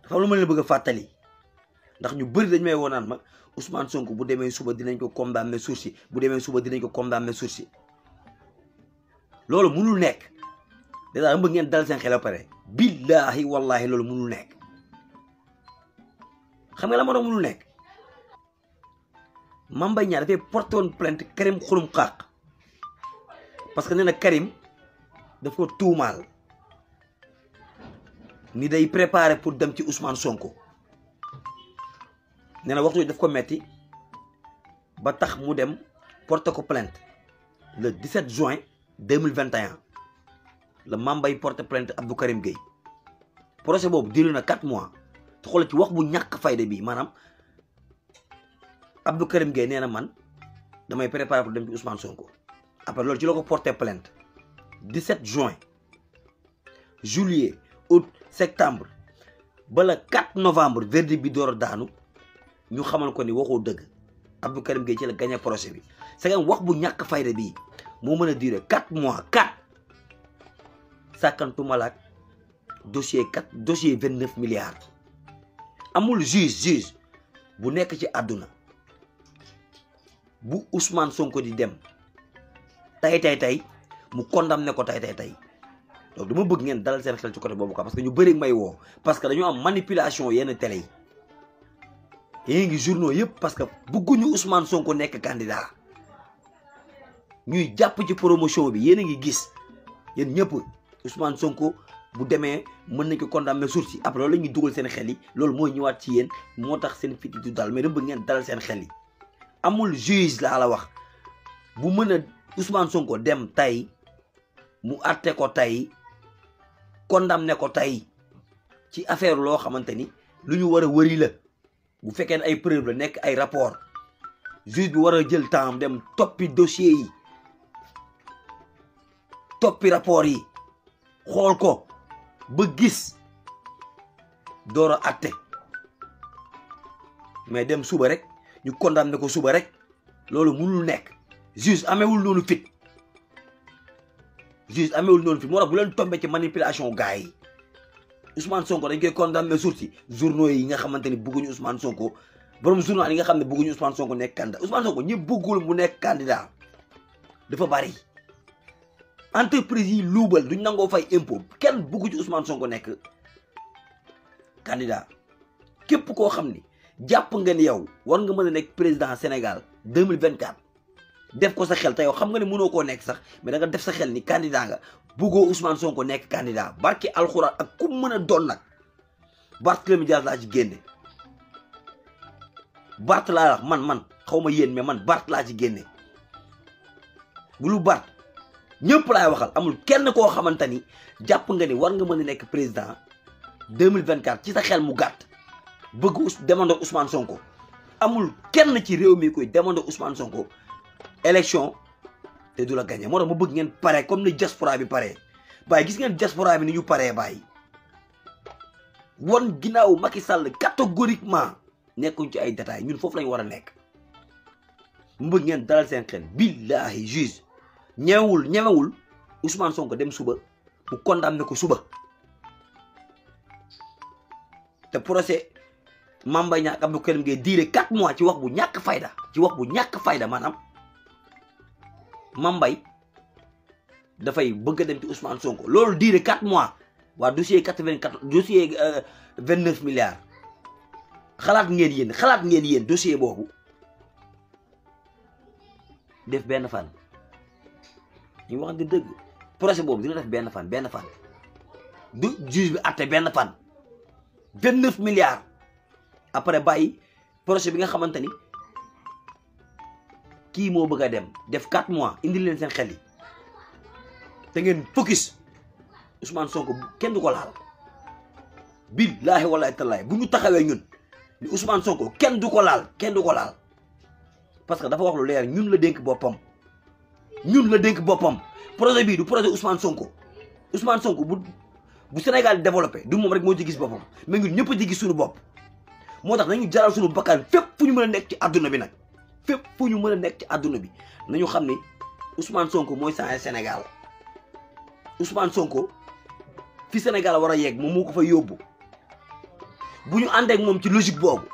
dafa lu ma leen bëgg a fàttali ndax ñu bëri dañ may woonaan ma Ousmane Sonko bu demee suba dinañ ko condamné sursis bu demee suba dinañ ko condamné sursis loolu mënul nekk dèjà dama bëgg ngeen dal seen xel ba pare billahi wallahi loolu mënul nekk xam nga la moo tax mënul nekk Mame Mbaye Niang dafay porté woon plainte Karim Xurum Xaq parce que nee na Karim daf ko tuumaal ni day préparé pour dem ci Ousmane Sonko nee na waxtu daf ko metti ba tax mu dem porté ko plainte le 17 juin 2021 le Mame Mbaye porté plainte Abdou Karim Gueye procès boobu duré na 4 mois te xoolal ci wax bu ñàkk fayda bi maanaam Abdou Karim Gueye nee na man damay préparé pour dem ci Ousmane Sonko après loolu ci la ko porté plainte 17 juin juillet août septembre ba le 4 novembre verdict bi door a daanu ñu xamal ko ni waxoo dëgg Abdou Karim Gueye ci la gagné procès bi c'est que wax bu ñàkk fayda bii moo mën a durer 4 mois 4 sàkkantuma laak dossier 29 milliards amul juge bu nekk ci àdduna bu Ousmane Sonko di dem tey mu condamné ko tey donc dama bëgg ngeen dalal seen xel ci côté boobu quoi parce que ñu bëri may woo parce que dañoo am manipulation yenn télé yi yéen ngi journaux yëpp parce que bëgguñu Ousmane Sonko nekk candidat ñuy jàpp ci promotion bi yéen a ngi gis yéen ñëpp Ousmane Sonko bu demee mën nañ ko condamné sursis après loolu la ñuy dugal seen xel yi loolu mooy ñëwaat ci yéen moo tax seen fit du dal mais dama bëgg ngeen dalal seen xel yi amul juge laa la wax bu mën a Ousmane Sonko dem tey mu àtte ko tey condamné ko tey ci affaire loo xamante ni lu ñu war a wëri la bu fekkee ne ay preuve la nekk ay rapport juge bi war a jël temps dem toppi dossier yi toppi rapport yi xool ko ba gis door a àtte mais dem suba rek ñu condamné ko suba rek loolu mënul nekk juge amewul noonu fit moo tax bu leen tombé ci manipulation gars yi Ousmane Sonko dañ koy condamné sursis journaux yi nga xamante ni bëgguñu Ousmane Sonko borom journal yi nga xam ne bëgguñu Ousmane Sonko nekk candidat Ousmane Sonko ñi bëggul mu nekk candidat dafa bari entreprise yi luubal duñ nangoo fay impôt kenn bëggu ci Ousmane Sonko nekk candidat képp koo xam ni jàpp nga ni yow war nga mën a nekk président Sénégal 2024 def ko sa xel te yow xam nga ne mënoo koo nekk sax mais da nga def sa xel ni candidat nga bëggoo Ousmane Sonko nekk candidat barki alxuraan ak ku mën a doon nag Barthélémy Dias laa ci génne Bart laa wax man xaw ma yéen mais man Bart laa ci génne bu lu Bart ñëpp laay waxal amul kenn koo xamante ni jàpp nga ni war nga mën a nekk président 2024 ci sa xel mu gàtt bëgg demandoo Ousmane Sonko amul kenn ci réew mi koy demandoo Ousmane Sonko élection te du la gagné moo tax ma bëgg ngeen pare comme ni diaspora bi pare bàyyi gis ngeen diaspora bi ni ñu paree bàyyi won ginnaaw Macky Sall catégoriquement nekkuñ ci ay détails ñun foofu lañu war a nekk mu bëgg ngeen dalal seen xel billahi juge ñemewul Ousmane Sonko dem suba mu condamné ko suba te procès Mame Mbaye Niang ak Abdou Karim Gueye diire 4 mois ci wax bu ñàkk fayda maanaam Mame Mbaye dafay bëgg a dem ci Ousmane Sonko loolu diire 4 mois waa dossier 29 milliards xalaat ngeen yéen dossier boobu def benn fan ñu wax di dëgg procès boobu dina def benn fan du juge bi àtte benn fan 29 milliards après bàyyi procès bi nga xamante ni kii moo bëgg a dem def 4 mois indi leen seen xel yi te ngeen focus Ousmane Sonko kenn du ko laal billaahi wallaahi tallaahi bu ñu taxawee ñun ni Ousmane Sonko kenn du ko laal parce que dafa wax lu leer ñun la dénk boppam projet bii du projet Ousmane Sonko bu Sénégal développé du moom rek moo ci gis boppam mais ñun ñëpp a ci gis suñu bopp moo tax nañu jaral suñu bakkan fépp fu ñu mën a nekk ci àdduna bi nag nañu xam ni Ousmane Sonko mooy changer Sénégal Ousmane Sonko fi Sénégal war a yegg moom moo ko fa yóbbu bu ñu ànd ak moom ci logique boobu